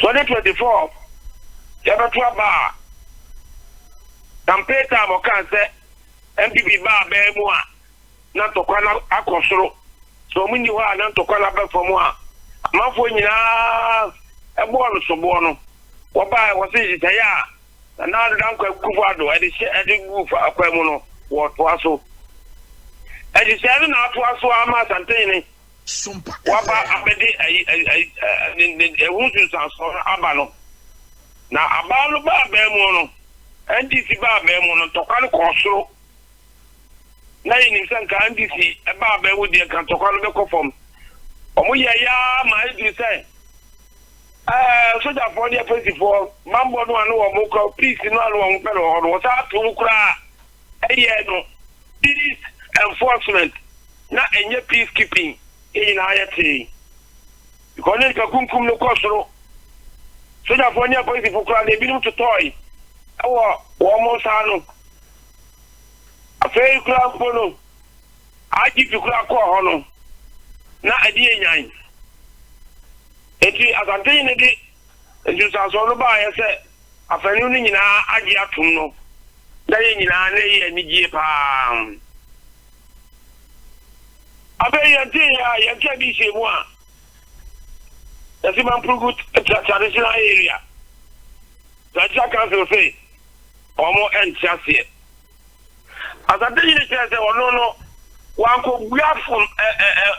2024 yɛbɛto aba a, campaign time ɔkaa sɛ NPP ba abɛn mu a na ntɔkwa no akɔ soro, sɛ wɔn nni hɔ a na ntɔkwa no aba fam a, amanfoɔ nyinaa ɛbɔɔ no soboɔ no, wɔbaeɛ wɔse nhyehyɛeɛ a Nana Addo Dankwa Akufo-Addo ɛde hyɛ ɛde gu akwan mu no wɔtoa so. Nhyehyɛeɛ no na atoa so ama Asantehene waba abɛde ayi ayi ayi ne ɛho nsunsuansoɔ no aba no. Na abaa no baa bɛn mu no, NDC baa bɛn mu no, ntɔkwa no kɔɔ soro. Na yɛnim sɛ nka NDC baa bɛn mu deɛ nka ntɔkwa no bɛkɔ fam. Wɔn yɛ ya ma ɛduru sɛ ɛɛ sogyafoɔ ne apolisifoɔ bammɔ no a ne wɔn kɔ peace no a ne wɔn pɛ no wɔ hɔ no wɔsan ato mu koraa ɛyɛ no peace enforcement na ɛnyɛ peace keeping. Yɛn nyinaa yɛ tee because ne nipa kunkum no kɔ soro. Sogyafoɔ ne apolisifo koraa na ebinom totɔe wɔ wɔn nsa ano. Afei koraa mpo no, IGP koraa kɔɔ hɔ no, na ɛde yɛ nyan. Enti Asantehene de nsunsuansoɔ no baeɛ sɛ afanu no nyinaa agye atom no, na yɛn nyinaa na ɛyɛ anigyeɛ paa. Afei yɛntee yɛ a yɛnka bi hyɛ mu a yɛsi Mamprugu traditional area traditional council se wɔn nte aseɛ. Asante yini kyerɛ sɛ ɔno no wankɔbua fom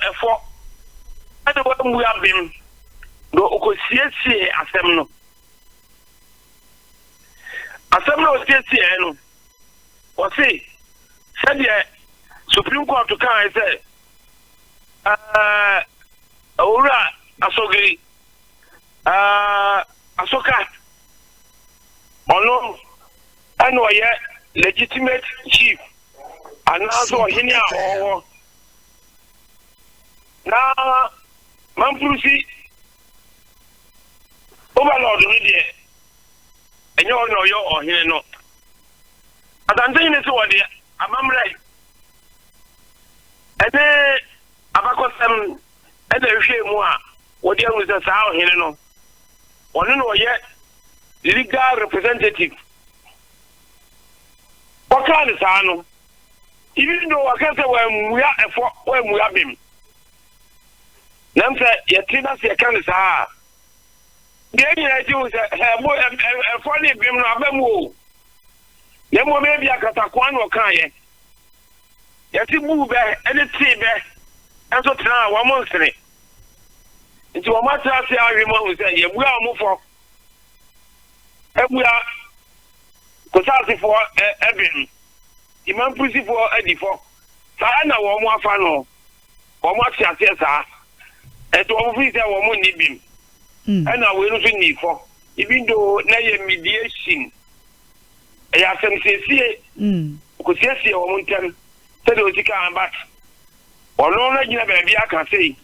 ɛfɔ ɛna wammua bem na ɔkɔsiesie asɛm no. Asɛm no ɔsiesieɛ no Wɔse sɛdeɛ Supreme Court kaeɛ sɛ ɛɛ Owura Asogiri ɛɛ Asoka ɔno ɛna ɔyɛ legitimate chief anaasɛ ɔhene a ɔwɔ na Mampurusi Overlord no deɛ ɛnyɛ ɔno na ɔyɛ ɔhene no. Asantehene se wɔde amammerɛ ne abakɔsɛm na ɛhwɛɛ mu a wɔde ahunu sɛ saa ɔhene no, ɔno na ɔyɛ legal representative. Wɔkaa no saa no, even though wɔka sɛ wɔammua ɛfɔ, wɔammua bem, nam sɛ yɛte na sɛ yɛka no saa a, Deɛ nyinaa akyi hu sɛ ɛbo ɛfɔ ne bem no aba mu o. Na mmom ebi akatakoa na ɔkaeɛ. Yɛte buu bɛ ne tee bɛ nso tena a wɔn nsene. Nti wɔn atena ase ahwɛ mu ahu sɛ yɛbua wɔn fɔ. Abua Kosasefoɔ ɛbem, Imampurusifoɔ adi fɔ. Saa na wɔn afa no. Wɔn ate aseɛ saa. Ɛnti wɔn firi sɛ wɔn nni bem. Ɛna wei no nso nni fɔ. Even though na ɛyɛ mediation, ɛyɛ asɛm siesie, kosiesie wɔn ntɛm sɛdeɛ osi kaa but ɔno no agyina baabi aka sei.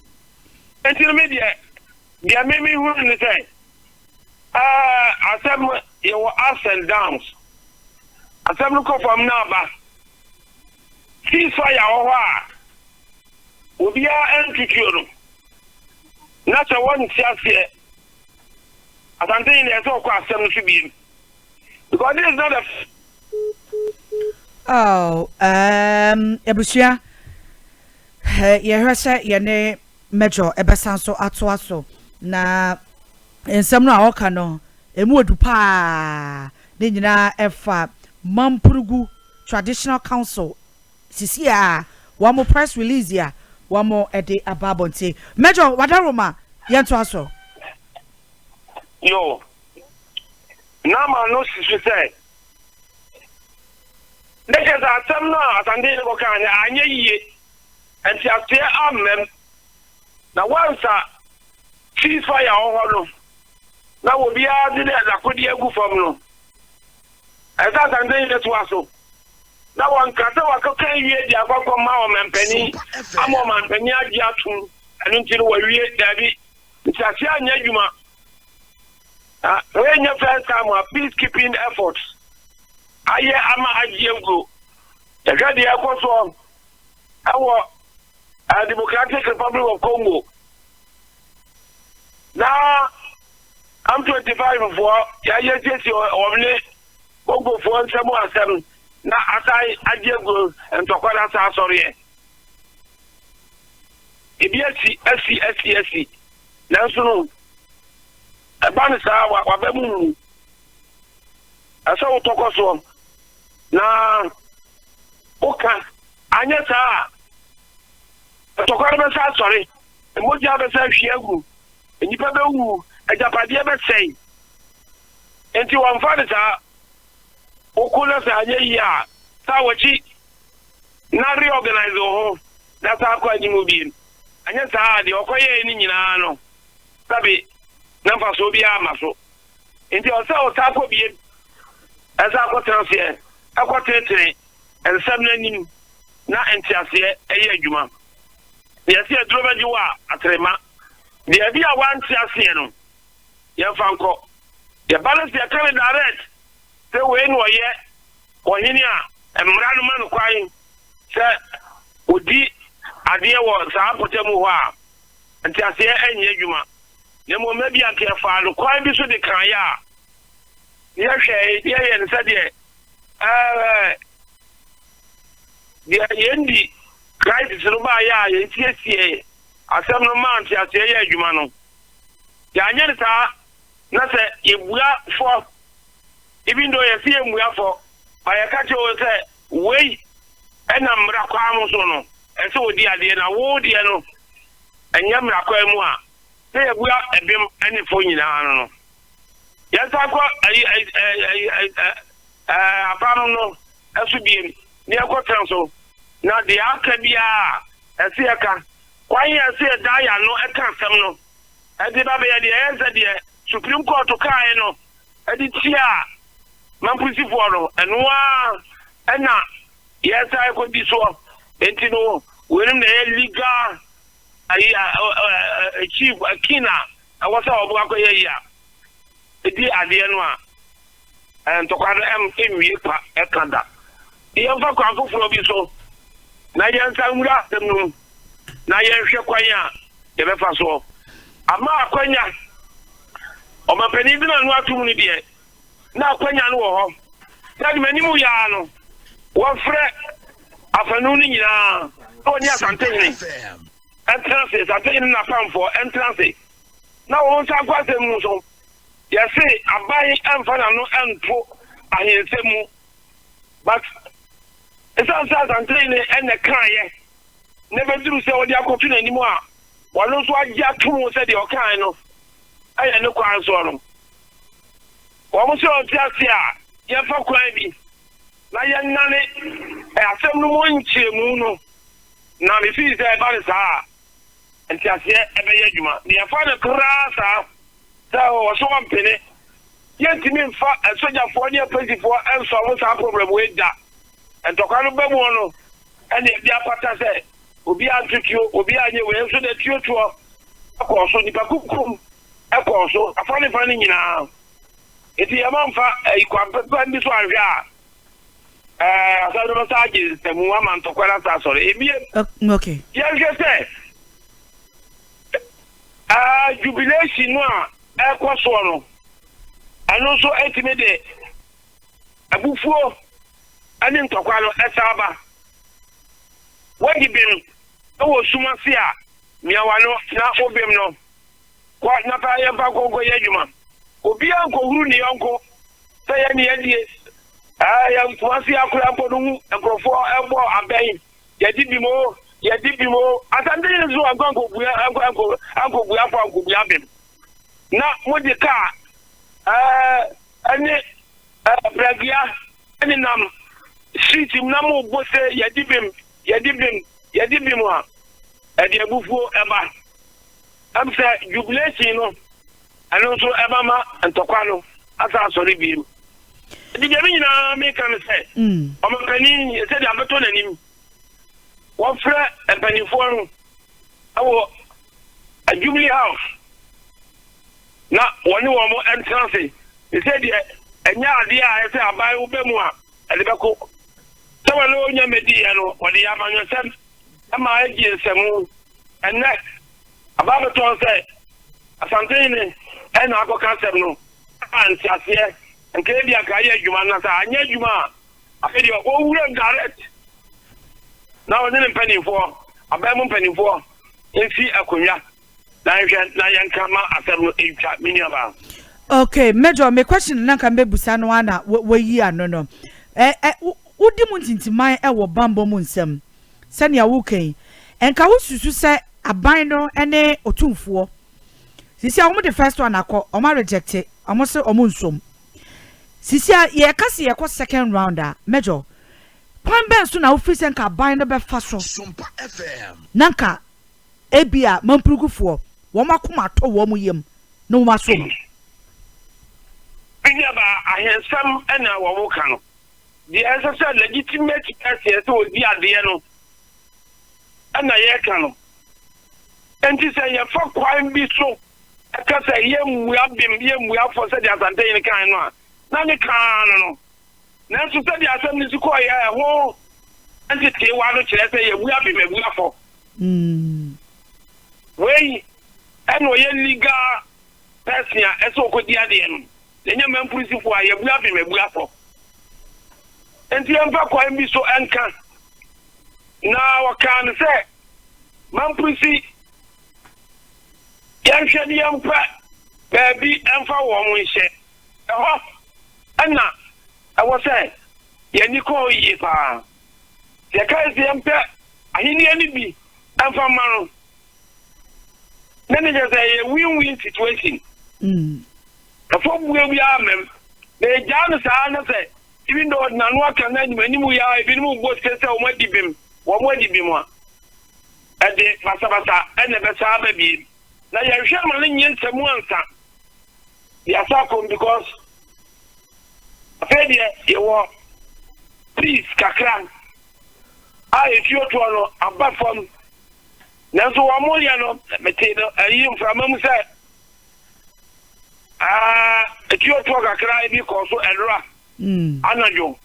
Nti no me deɛ, deɛ me me hunu ne sɛ, ɛɛ asɛm yɛwɔ ups and downs. Asɛm no kɔ fam na aba. Ceasefire wɔ hɔ a obiara ntutuo no na sɛ wɔnte aseɛ Asante yi na ɛsɛ ɔkɔ asɛm no so biem because this is not the Oh, um, abusua, yɛhwɛ sɛ yɛne Major ɛbɛsan so atoa so na nsɛm no a ɔka no emu odu paa ne nyinaa ɛfa Mampurugu Traditional Council sisi a wɔn press release a wɔn de aba abɔnten. Major Wadaroma, yɛntoa so. Yo, Nama no si so sɛ, ne kyerɛ sɛ asɛm no a Asantehene kɔkaa no anyɛ yie, nteaseɛ ammam, na wansa ceasefire wɔ hɔ no, na obiara de n'akodeɛ agu fam no, Ɛsɛ sɛ Asantehene toa so na wɔnka sɛ wɔakɔka awie de akɔ akɔma ɔmanpanin ama ɔmanpanin agye atom, ɛno nti no wɔawie. Daabi, nteaseɛ anyɛ adwuma. Na wei nyɛ first time a peace keeping efforts ayɛ ama agye aguo. Yɛhwɛ deɛ ɛkɔ soɔ ɛwɔ uh, Democratic Republic of Congo na M25 foɔ yɛayɛ siesie wɔn ne Congofoɔ nsɛm asɛm na asan agye agu ntɔkwa no asan asɔreɛ. Ebi asi asi asi asi nanso no ɛba no saa waba mu mu. Ɛsɛ wotɔ kɔ soɔ na woka anyɛ saa a ntɔkwa no bɛsa asɔre, mogya bɛsa ahwie agu, nnipa bɛwu, agyapadeɛ bɛsɛe. Enti wɔmfa no saa. Woko na sɛ anyɛ yie a, san w'akyi na reorganise wo ho na san kɔ anim bio. Anyɛ saa a, deɛ ɔkɔyɛeɛ no nyinaa no, sɛbe na mfasoɔ biara mma so. Enti ɛwɔ sɛ ɔsan kɔ bio, ɛsan kɔtena aseɛ, ɛkɔtenetene nsɛm no anim na nteaseɛ yɛ adwuma. Deɛ ɛsɛ aduro bɛgye wo a, atrema. Deɛ bi a woante aseɛ no, yɛmfa nkɔ. Yɛba no sɛ yɛka no direct sɛ wei na ɔyɛ ɔhene a, mmara no ma no kwan sɛ ɔdi adeɛ wɔ saa mpɔtam hɔ a, nteaseɛ nyɛ adwuma. Na mmom ebia anka yɛfaa no kwan bi so de kaeɛ a, na yɛhwɛe na yɛyɛ no sɛdeɛ ɛɛ deɛ yɛn di crisis no baeɛ a yɛsiesiee asɛm no maa nteaseɛ yɛ adwuma no. Yɛanyɛ no saa na sɛ yɛbua fɔ, even though yɛse yɛmmua fɔ, but yɛka kyerɛ wo sɛ wei ɛna mmara kwan mo so no ɛsɛ wɔdi adeɛ na wo deɛ no ɛnyɛ mmara kwan mu a, sɛ yɛbua ɛbem ne fɔ nyinaa no no. Yɛnsan kɔ ayi ayi ayi ayi ɛɛ apam no ɛso biem na yɛnkɔtena so na deɛ aka biara ɛsɛ yɛka. Kwan a ɛsɛ yɛda yɛn ano ka asɛm no de ba bɛyɛ deɛ ɛyɛ sɛ deɛ Supreme Court kaeɛ no de tiaa mamprisifoɔ no, ɛno ara na yɛresan kɔdi soɔ. Enti no, weinom na ɛyɛ legal ayi a chief akin a ɛwɔ sɛ wɔn akɔyɛ yi a ɛdi adeɛ no a ntɔkwa no nwie pa ɛka da. Yɛmfa kwan foforɔ bi so na yɛnsan nwura asɛm no mu na yɛnhwɛ kwan a yɛbɛfa soɔ ama akwanya. Ɔmampanin de n'ano atom no deɛ, na akwanya no wɔ hɔ sɛ de m'anim yɛ ara no wɔmfrɛ afanu no nyinaa na wɔne Asantehene ntena ase, Asantehene n'apamfoɔ ntena ase na wɔn nsa nkɔ asɛm mu so. Yɛse aban mfa n'ano nto ahensɛm mu but ɛsiane sɛ Asantehene na ɛkaeɛ na ɛbɛduru sɛ wɔde akɔto n'anim a ɔno nso agye atom sɛ deɛ ɔkaeɛ no ɛyɛ ne kwan soɔ no, wɔn sɛ ɔnte ase a yɛmfa kwan bi na yɛnnane asɛm no mu nkyerɛmu no, na mefii sɛ ɛba no saa a nteaseɛ ɛbɛyɛ adwuma. Na yɛfa no koraa saa sɛ ɔwɔ so ɔmpene. Yɛntumi mfa asogyafoɔ ne apolisifoɔ nsɔlvo saa problem wei da. Ntɔkwa no ba mu no ɛna ɛde apata sɛ obiara nto tuo, obiara nyɛ wei, nso deɛ tuo toɔ ɛkɔɔ so, nipa kukum ɛkɔɔ so, afa ne fa no nyinaa. Nti yɛma mfa ɛyi kwan pɛpɛm bi so anhwɛ a, ɛɛ asɛm no bɛsa agye nsɛmu ama ntɔkwa no asa asɔre. Ebiem, okay. Yɛnhwɛ sɛ ɛɛ jubilation no a ɛrekɔ soɔ no, ɛno nso ɛtumi de abufuo ne ntɔkwa no ɛsan ba. Wadi bem wɔ sum ase a, mia w'ano na wo bem no kɔ na fa yɛmfa nkɔ nkɔyɛ adwuma. Obiara nkɔhuru ne yɔnko sɛ yɛn ne yɛadie. Ɛɛ yɛn Kumasi akora mpo no hu nkurɔfoɔ ɛbɔ abɛn yɛdi bem o yɛdi bem o. Asante yi nso ankɔ ankɔbua ankɔ ankɔ ankɔbua fo ankɔbua bem. Na mode kaa ɛɛ ɛne ɛɛ pragea nenam street mu na mobɔ sɛ yɛdi bem yɛdi bem yɛdi bem a ɛde abufuo ɛba. Ɛm sɛ jubilation no ɛno nso ɛba ma ntɔkwa no asa asɔre biem. Nti deɛ me nyinaa meka no sɛ ɔmampanin sɛdeɛ abɛtɔ n'anim wɔfrɛ mpanimfoɔ no ɛwɔ Jubilee House na wɔne wɔn ntena ase sɛ deɛ ɛnyɛ adeɛ a ɛsɛ aban wo bɛ mu a ɛde bɛko sɛ wɔne ɔnya mmɛdiiɛ no wɔde yɛ amanyɔsɛm ma agye nsɛmu. Ɛnnɛ aba abɛtɔn sɛ Asantehene. na akɔka asɛm no a nteaseɛ nka ebi anka ayɛ adwuma na sɛ anyɛ adwuma a, afei deɛ ɔwura mu direct na ɔne ne mpanimfoɔ, aban mu mpanimfoɔ nsi akonnwa na nhwɛ na yɛnka ma asɛm no ntwa, me nuabaa. Okay, Major, me question na nka mbebusa no ana wayi ano no. Eh, eh, wodi mu ntintiman wɔ bambɔ mu nsɛm. Sɛnea woka yi, nka wosusu sɛ aban no ne otumfoɔ. Sisi a wɔn de first one akɔ, wɔn arejecte, wɔn se wɔn nsom. Sisi a yɛka se yɛkɔ second round a, Major, kwan bɛn so na wofiri sɛ nka aban no bɛfa so na nka ebia mampurugufoɔ wɔn akoma atɔ wɔn yam na wɔn aso mu? Me nuabaa, ahensɛm na wɔn ka no. Deɛ ɛsɛ sɛ legitimate person ɛsɛ ɔdi adeɛ no na yɛka no. Enti sɛ yɛfa kwan bi so ɛka sɛ yɛmmua bem, yɛmmua fɔ sɛdeɛ Asantehene kae no a, na ne kaa no no. Nanso sɛdeɛ asɛm no si kɔeɛ a ɛho nteteewa no kyerɛ sɛ yɛabua bem abua fɔ. Wei ɛna ɔyɛ legal person a ɛsɛ ɔkɔdi adeɛ no. Yɛnyɛ mampurisifoɔ a yɛabua bem abua fɔ. Enti yɛmfa kwan bi so nka. Na wɔkaa no sɛ, Mampurisi, yɛnhwɛ ne yɛmpɛ baabi mfa wɔn nhyɛ. Ɛhɔ na ɛwɔ sɛ yɛn ani kɔ hɔ yie paa. Sɛ yɛkae sɛ yɛmpɛ ahenni no bi mfa mma no, na ne kyerɛ sɛ ɛyɛ win-win situation. Ɛfɔ bue biara mmam. Na yɛgyaa no saa na sɛ even though ɔde n'ano aka no anim anim yi ara ebinom bɔ se sɛ wɔn adi bem, wɔn adi bem a, ɛde basabasa na ɛbɛsan aba biem. Na yɛnhwɛ ma no nyɛ nsɛm ansa de asa akɔm because afei deɛ yɛwɔ peace kakra a etuo toɔ no aba fam. Nanso wɔn yɛ no mete no ayi mframa mu sɛ Ah, etuotoɔ kakra bi kɔɔ so ɛnora anadwo.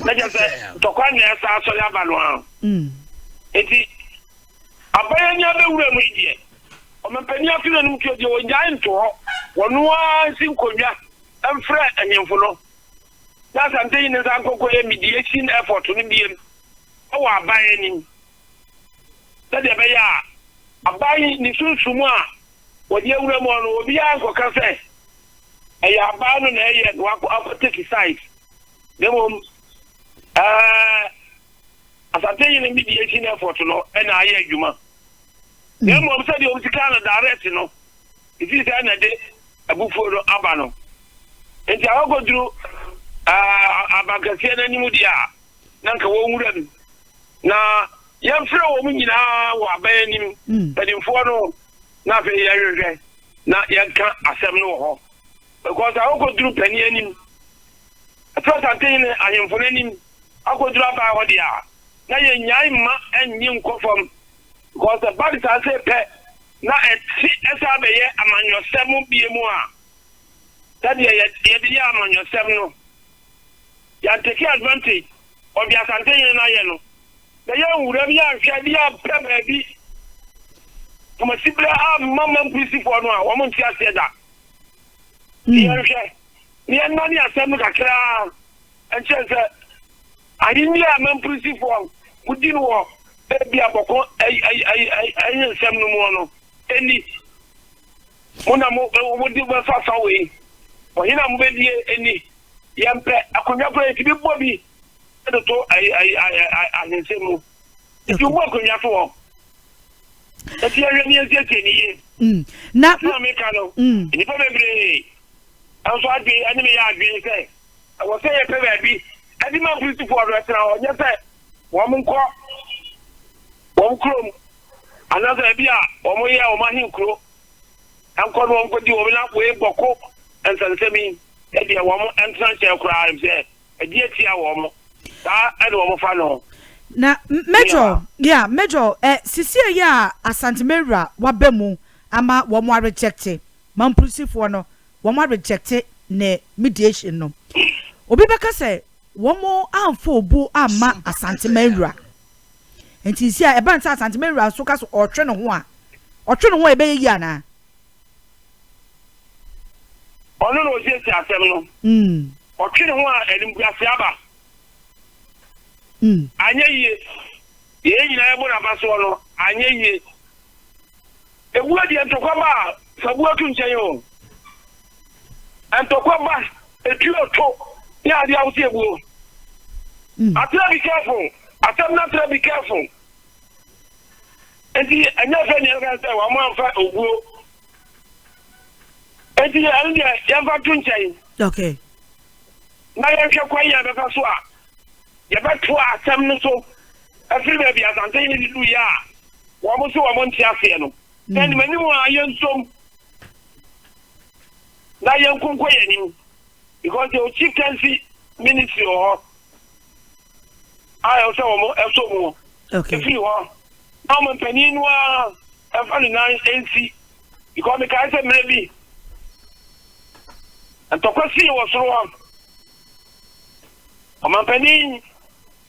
Na kyerɛ sɛ ntɔkwa na ɛsa asɔre aba no ara. Enti aban ani abɛwura mu yi deɛ, ɔmampanin ato n'anom tuo deɛ ɔnnyae nto hɔ. Wɔno ara nsi nkonnwa mfrɛ ahemfo no. Na Asante yi ne nsa nkɔkɔyɛ mediation effort no biem wɔ aban anim. Sɛdeɛ ɛbɛyɛ a aban ne sunsum a wɔde awura mu no, obiara nkɔka sɛ ɛyɛ abaa no na ɛyɛ na wakɔ akɔ take side. Na mmom ɛɛ Asante Hene mediation effort no na ayɛ adwuma. Na mmom sɛdeɛ wɔn sika no direct no, ɛfiri sɛ na ɛde abufuo no aba no. Nti akɔkɔduru ɛɛ abankɛseɛ no anim deɛ a, na nka wɔn wura mu. Na yɛmfrɛ wɔn nyinaa wɔ aban anim, mpanimfoɔ no, na afei yɛhwehwɛ na yɛnka asɛm no wɔ hɔ. Because akɔkɔduru panin anim, ɛfiri Asantehene ahemfo no anim akɔduru aban hɔ deɛ a, na yɛnnyae mma ɛnnye nkɔ fam. Because ɛba no saa sei pɛ na ɛte ɛsan bɛyɛ amanyɔsɛm bie mu a, sɛdeɛ yɛde yɛ amanyɔsɛm no, yɛantake advantage of deɛ Asantehene no ayɛ no. Na yɛn wura bi anhwɛ bi ampɛ baabi Kumasi-berɛ amma Mampurisifoɔ no a, wɔn nte aseɛ da. Nti yɛnhwɛ na yɛnnane asɛm no kakraa nkyerɛ sɛ ahennie a Mampurisifoɔ modi no wɔ ebia Bɔko ahensɛm no mu no ɛni. Mo na mo mode bɛfa fa wei. Ɔhene a mobɛdie ɛni. Yɛmpɛ akonnwa koraa yɛtumi bɔ bi de to ahensɛm mu. Nti wobɔ akonnwa to hɔ. Nti yɛhwɛ ne yɛnsiesie ne yie. Na na meka no, nnipa bebree nso adwene ɛne me yɛ adwene sɛ ɛwɔ sɛ yɛpɛ baabi ɛde ma mpolisifoɔ no ɛtena hɔ, nyɛ sɛ wɔn nkɔ wɔn kurom anaasɛ baabi a wɔn yɛ wɔn ahenkuro nkɔ no wɔn kɔdi wɔn na wei bɔko nsɛnsɛm yi ɛdeɛ wɔn ntena nkyɛn koraa sɛ ɛdi atia wɔn saa ɛna wɔn fa no. Na Major, yeah, Major, eh, sisi ɛyɛ a Asante waba mu ama wɔn arejecte mampolisifoɔ no, wɔn arejecte ne mediation no. Obi bɛka sɛ wɔn amfa obu amma Asante Mawura. Nti si a ɛba nsa Asante Mawura nso ka so ɔtwe ne ho a, ɔtwe ne ho a ɛbɛyɛ yie anaa? Ɔno na ɔsiesie asɛm no. Ɔtwe ne ho a, animguase aba. Anyɛ yie. Deɛ yɛn nyinaa yɛbɔ n'aba soɔ no, anyɛ yie. Ebuo deɛ ntɔkwa ba a, fa buo to nkyɛn o. Ntɔkwa ba, etuo to, ne adeɛ a wosɛ ebuo. Atra be careful, asɛm no atra be careful. Nti ɛnyɛ fɛ nea ɛbɛka sɛ wɔn amfa obuo. Nti ɛno deɛ yɛmfa to nkyɛn. Okay. Na yɛnhwɛ kwan yɛn bɛfa so a yɛbɛtoa asɛm no so afiri baabi Asantehene no duiɛ a wɔn nso wɔn nte aseɛ no. Sɛ anim anim a yɛnsom na yɛnko nkɔ yɛn anim because yɛwɔ chieftaincy ministry wɔ hɔ a ɛwɔ sɛ wɔn ɛsɔ mu efiri hɔ na wɔn mpanyin no ara ɛmfa ne nan nsi because mekae sɛ mmerɛ bi ntɔkwa sii wɔ soro hɔ. Ɔmanpanin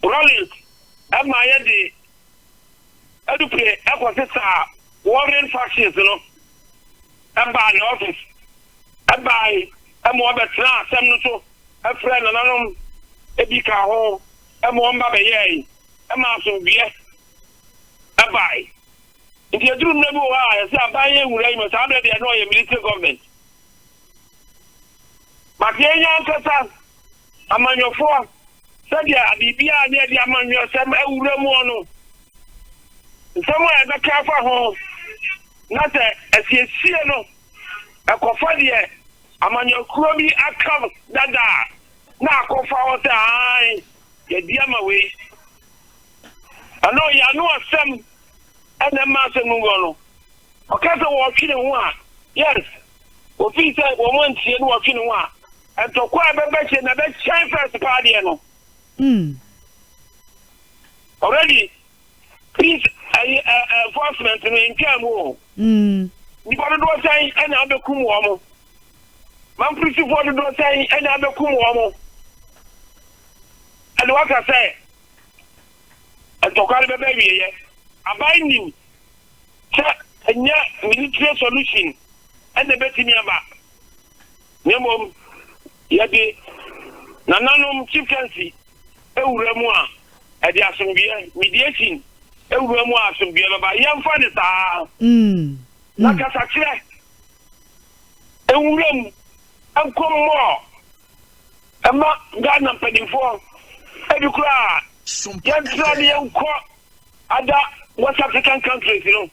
Rawlings ma yɛde adupre kɔsesaa warring factions no baa ne office bae ma wɔbɛtenaa asɛm no so frɛɛ nananom bi kaa ho ma wɔn ba bɛyɛe ma asomdwoeɛ bae. Nti ɛduru mmerɛ bi wɔ hɔ a yɛsɛ aban yɛ nwura yi mu saa berɛ deɛ na ɔyɛ military government. But yɛn ankasa amanyɔfoɔ, sɛdeɛ biribiara ne yɛde amanyɔsɛm awura mu no, nsɛm a yɛbɛka afa ho na sɛ asiesie no ɛkɔfa deɛ amanyɔkuo bi aka dada a, na akɔfa hɔ sɛ ae, yɛdi ama wei. Ɛno yɛ ano asɛm ɛna ɛma asɛm no wɔ no. Ɔka sɛ wɔtwe ne ho a, yes, ofii sɛ wɔn antie no wɔtwe ne ho a, ntɔkwa a ɛbɛba akyire na ɛbɛkyɛn first paa deɛ no. Already, peace ɛyi ɛ enforcement no ntwaa mu o. Nipa dodoɔ sɛn ɛna abɛkum wɔn? Mamprisifoɔ dodoɔ sɛn ɛna abɛkum wɔn? Ɛna waka sɛ ntɔkwa no bɛbɛ awieɛ. Aban nim sɛ ɛnyɛ military solution ɛna ɛbɛtumi aba, na mmom yɛde nananom chieftaincy ewura mu a, ɛde asomdwoeɛ, mediation ewura mu a asomdwoeɛ bɛba. Yɛmfa ne saa na kasakyerɛ nwura mu nkɔ mmɔɔ ɛma Ghana mpanimfoɔ ebi koraa yɛntra ne yɛnkɔ ada West African countries no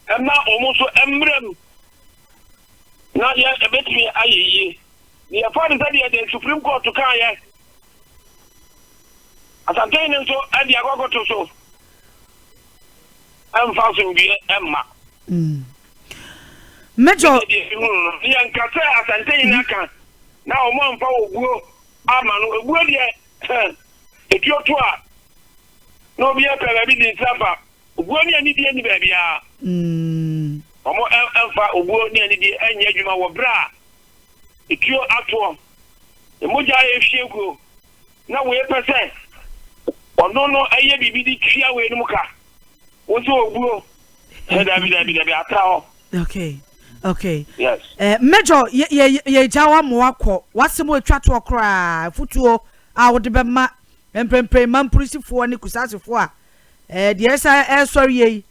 ɛma wɔn nso mmerɛ mu na yɛ ɛbɛtumi ayɛ yie. Na yɛfa no sɛdeɛ deɛ Supreme Court kaeɛ, Asantehene no nso de akɔkɔto so ɛmfa asomdwoeɛ ɛmma. Major. Sɛdeɛ ɛhunu no, ne yɛnka sɛ Asantehene aka na wɔn amfa obuo ama no. Obuo deɛ, etuo to a, na obiara pɛ baabi de nsa fa. Obuo ne anidie nni baabiara. Wɔmfa obuo ne anidie nyɛ adwuma wɔ berɛ a etuo atoɔ, mogya rehwie guo, na wei pɛ sɛ ɔno no yɛ biribi de tua weinom ka. Wo nso obuo. Dabi, dabi, dabi, atra hɔ. Okay. Okay. Yes. Major, yɛ yɛ yɛgya wo ama wakɔ. W'asɛm a etwa toɔ koraa, afutuo a wode bɛma mprempren mampolisifoɔ ne kusasefoɔ a eh, deɛ ɛsa ɛresɔre yie yi,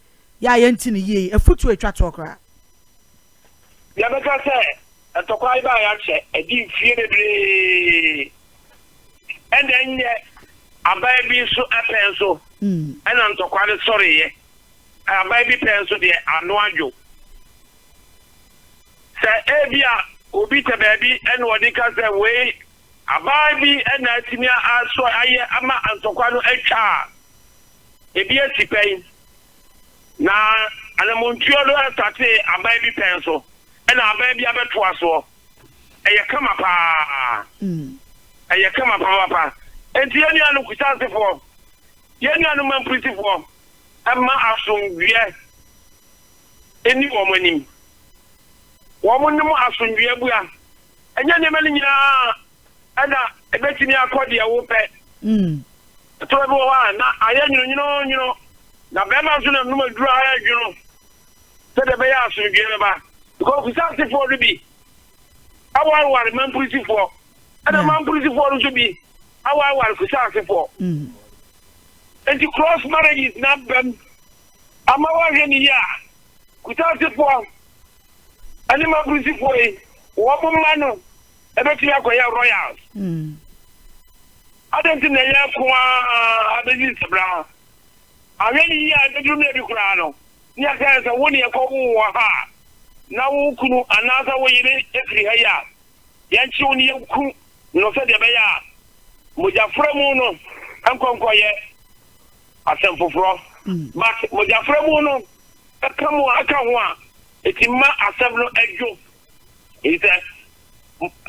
yɛ a yɛnte no yie yi, afutuo a etwa toɔ koraa. Yɛbɛka sɛ ntɔkwa yi baeɛ akyɛ, adi mfie bebree, ɛna ɛnyɛ aban bi nso pɛn so ɛna ntɔkwa no sɔreeɛ. Aban bi pɛn so deɛ ano adwo. Sɛ ebia obi tɛ baabi ɛna ɔde ka sɛ wei aban bi na atumi asɔ ayɛ ama ntɔkwa no atwa a, ebi asi pɛn. Na anammɔntuo no startee aban bi pɛn so ɛna aban bi abɛtoa soɔ. Ɛyɛ kama paa. Ɛyɛ kama papaapa. Enti yɛn nuanom Kusansefoɔ, yɛn nuanom Mampurisifoɔ, mma asomdwoeɛ nni wɔn anim. Wɔnom asomdwoeɛ bua. Ɛnyɛ nneɛma no nyinaa na ɛbɛtumi akɔ deɛ wopɛ. Ɛtɔ bi wɔ hɔ a na ayɛ nwononwononwono, na bɛrima nso na nom aduro a ayɛ dwono sɛdeɛ ɛbɛyɛ asomdwoeɛ bɛba. Because Kusansefoɔ no bi. awareware Mampurisifoɔ, ɛna Mampurisifoɔ no nso bi awareware Kusaasefoɔ. Nti cross marriages na bɛm ama wɔahwɛ ne yie a, Kusaasefoɔ ɛne Mampurisifoɔ yi, wɔn mma no ɛbɛtumi akɔyɛ royals. Adɛn nti na ɛyɛ ko a abɛsi sɛbra ahwɛ ne yie a, ɛbɛduru mmerɛ bi koraa no, ne yɛka sɛ wo ne yɛkɔ wo wɔ ha a, na wo kunu anaasɛ wo yere efiri ha yi a, yɛnkyew ne yɛnku no sɛdeɛ ɛbɛyɛ a mogyafra mu no nkɔnkɔyɛ asɛm foforɔ. But mogyafra mu no ɛka mu a, ɛka ho a, ɛti ma asɛm no adwo yi sɛ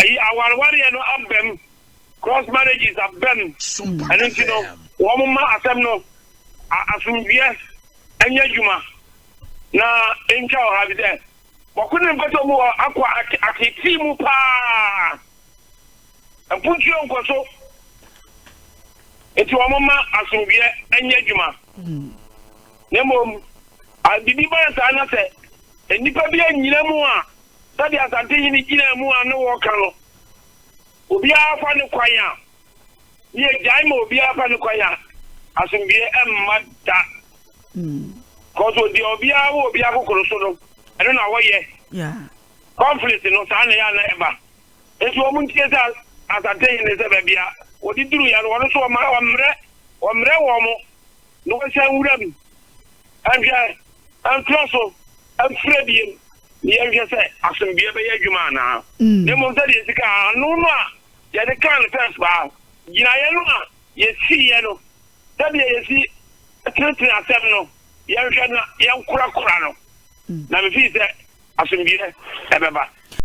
ayi awarewareɛ no abam, cross marriages abam. Ɛno nti no, wɔn ma asɛm no asomdwoeɛ ɛnyɛ adwuma na ntwa wɔ ha bi sɛ bɔko ne mpɛtɛ mu wɔ akɔ atete mu paa, mpuntuo nkɔ so, nti wɔn ma asomdwoeɛ ɛnyɛ adwuma. Na mmom biribi baa saa na sɛ nnipa bi anyina mu a, sɛdeɛ Asantehene gyina mu a ne wɔka no, obiara fa ne kwan a, ne yɛgyae ma obiara fa ne kwan a, asomdwoeɛ ɛmma da. Kɔso deɛ obiara wɔ obiara kokoro so no, ɛno na wɔyɛ conflict no saa na yɛ ana ɛba. Nti wɔn ntie sɛ Asantehene sɛ baabi a wɔde duru yɛ no, wɔn nso wɔma wɔmmerɛ wɔmmerɛ wɔn mo na wɔnhyɛ nwura mu ɛnhwɛ ɛntorɔ so ɛmfrɛ biem na yɛnhwɛ sɛ asomdwoeɛ bɛyɛ adwuma anaa. Na mmom sɛdeɛ sika ano no a yɛde kaa no first paa gyinaeɛ no a yɛsiiɛ no, sɛdeɛ yɛsi tenetene asɛm no, yɛnhwɛ na yɛnkorakora no, na mefii sɛ asomdwoeɛ ɛbɛba.